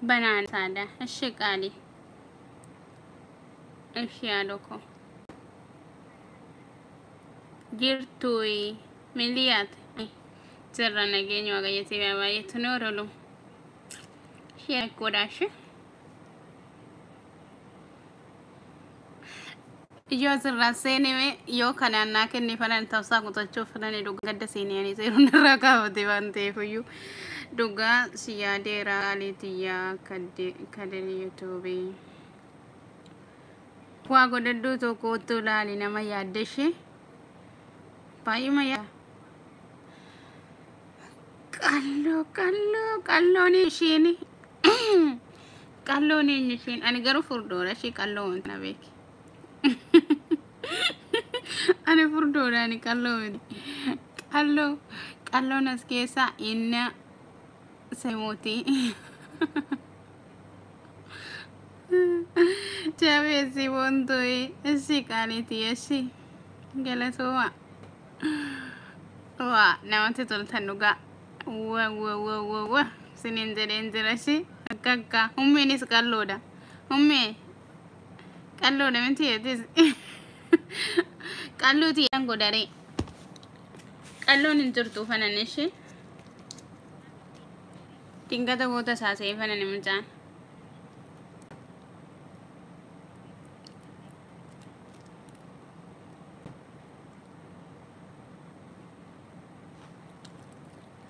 Banaan saada. Ishi qaali. Ishi yaadoko. Jirtui miliyaat. Sirra nageenya waaqayyo baay'eetu nu orolu. Ishee godhaashi. Ijoo asirraa seenime yoo kanaan naa kenne falan ta'usaa kutachuuf falan dhugaa gadda seenee ani seeruun irraa kaafate waan ta'eef iyyuu dhugaa si yaadeera qaaliitiyyaa kadeen yuutuubii. Waa godhadhuu tokko otoo ilaali nama yaadde ishee baay'uma yaa. Qalloo qalloo qalloon isheen qalloon eenyu isheen ani garuu furdoodha ishee qalloo wanti na beeki. Ani furdoodha ani qalloo miti. Qalloo qalloon as keessaa inni seemooti. Jabeessi boontuyi ishii qaaliiti ishii galatooma. Waa namatti toltan dhugaa. Wa wa wa wa wa sinin jedheen jira ishii akka akka ummiinis qalloodha. Ummee qalloodha miti jetis. Qallooti godharee. Qalloon hin jirtu fanan ishee. Dingata goota saasee fanan mucaan.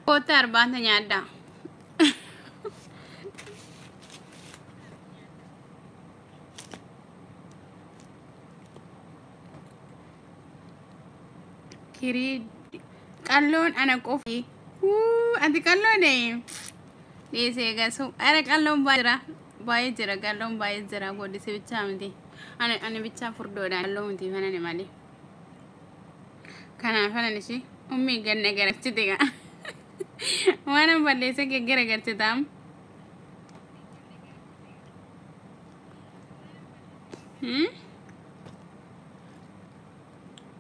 Goota arbaanta nyaaddaa. Kirii qalloon ana qofi. Ati qalloodhe. Dhiisee gasu. Ara qalloon baay'ee jira. Baay'ee jira qalloon baay'ee jira goodise bichaa miti. Ani bichaa furdoodha qalloo miti fanani malee. Kanaaf fanan ishee ummii ganna garachite gaa. Waan an balleesse gaggara galche taam.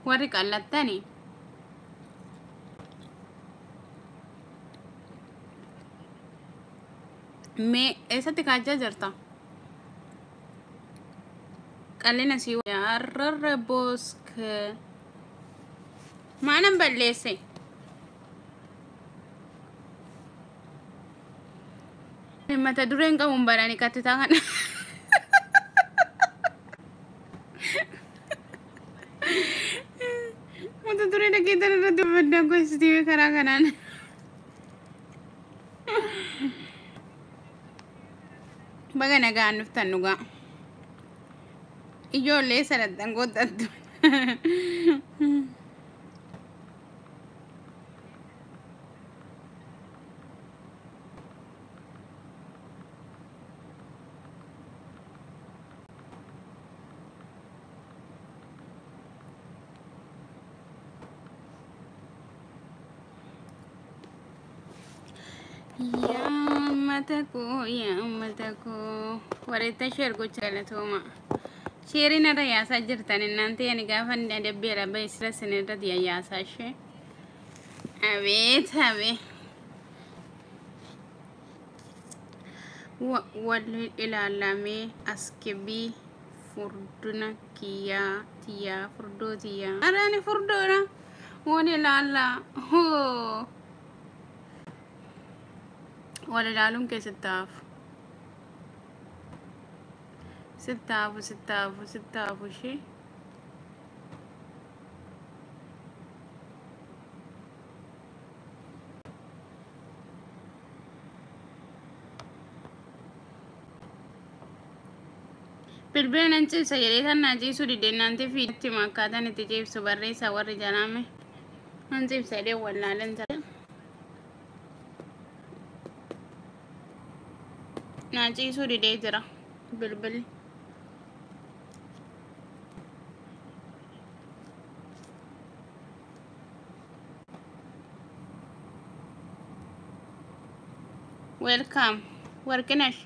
Warri qallattani. Mee eessatti kaachaa jirta? Qallina si arrarra boosk. Maanan balleesse? Mata dureen qabuun barani kattitaa kana. Mata duree dhageettan irratti uffannaa gosti karaa kanaan. Baga nagaan dhuftan dhugaa. Ijoollee sadattan gootattu. Yaa uummata koo yaa uummata koo warreetta sheer gocha galatooma. Sheeriin irra yaasaa jirtan innaan ta'e ani gaafa adabbeera bahe sira sin irratti yaasaa ishee. Abeet abeet. Wal ilaalamee askibii furduna kiyyaa tiyyaa furdoo tiyyaa. Ara ani furdoodha. Wal ilaallaa. Hoo. Wal ilaaluun kee sitti hafu. Sitti hafu sitti hafu sitti hafu ishee. Bilbila nan ciibsa jedhee kan naa ciibsuu didee naanti fiitti akkaataan itti ciibsu barreessaa warri jalaame. Nan ciibsa jedhee wallaalan jira. Naa ciisuu didee jira bilbilli. Welcome. Warqinash.